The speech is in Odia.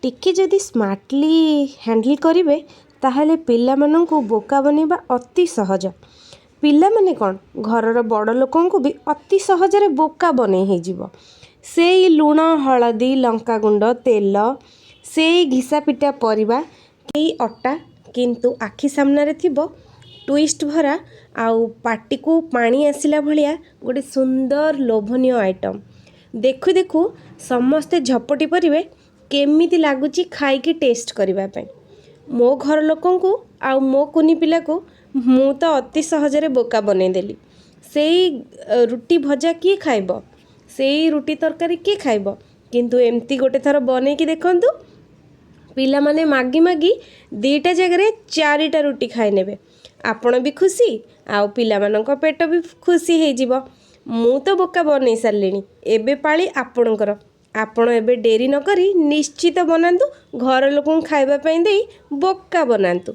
ଟିକେ ଯଦି ସ୍ମାର୍ଟଲି ହ୍ୟାଣ୍ଡେଲ୍ କରିବେ, ତାହେଲେ ପିଲାମାନଙ୍କୁ ବୋକା ବନେଇବା ଅତି ସହଜ। ପିଲାମାନେ କ'ଣ, ଘରର ବଡ଼ ଲୋକଙ୍କୁ ବି ଅତି ସହଜରେ ବୋକା ବନେଇ ହେଇଯିବ। ସେଇ ଲୁଣ, ହଳଦୀ, ଲଙ୍କାଗୁଣ୍ଡ, ତେଲ, ସେଇ ଘିସା ପିଟା ପରିବା, ସେଇ ଅଟା, କିନ୍ତୁ ଆଖି ସାମ୍ନାରେ ଥିବ ଟୁଇଷ୍ଟ ଭରା ଆଉ ପାଟିକୁ ପାଣି ଆସିଲା ଭଳିଆ ଗୋଟେ ସୁନ୍ଦର ଲୋଭନୀୟ ଆଇଟମ୍। ଦେଖୁ ଦେଖୁ ସମସ୍ତେ ଝପଟି ପଡ଼ିବେ କେମିତି ଲାଗୁଛି ଖାଇକି ଟେଷ୍ଟ କରିବା ପାଇଁ। ମୋ ଘର ଲୋକଙ୍କୁ ଆଉ ମୋ କୁନି ପିଲାକୁ ମୁଁ ତ ଅତି ସହଜରେ ବୋକା ବନେଇଦେଲି। ସେଇ ରୁଟି ଭଜା କିଏ ଖାଇବ? ସେଇ ରୁଟି ତରକାରୀ କିଏ ଖାଇବ? କିନ୍ତୁ ଏମିତି ଗୋଟେ ଥର ବନେଇକି ଦେଖନ୍ତୁ, ପିଲାମାନେ ମାଗି ମାଗି 2ଟା ଜାଗାରେ 4ଟା ରୁଟି ଖାଇନେବେ। ଆପଣ ବି ଖୁସି ଆଉ ପିଲାମାନଙ୍କ ପେଟ ବି ଖୁସି ହେଇଯିବ। ମୁଁ ତ ବୋକା ବନେଇ ସାରିଲିଣି, ଏବେ ପାଳି ଆପଣଙ୍କର। ଆପଣ ଏବେ ଡେରି ନକରି ନିଶ୍ଚିତ ବନାନ୍ତୁ, ଘର ଲୋକଙ୍କୁ ଖାଇବା ପାଇଁ ଦେଇ ବୋକା ବନାନ୍ତୁ।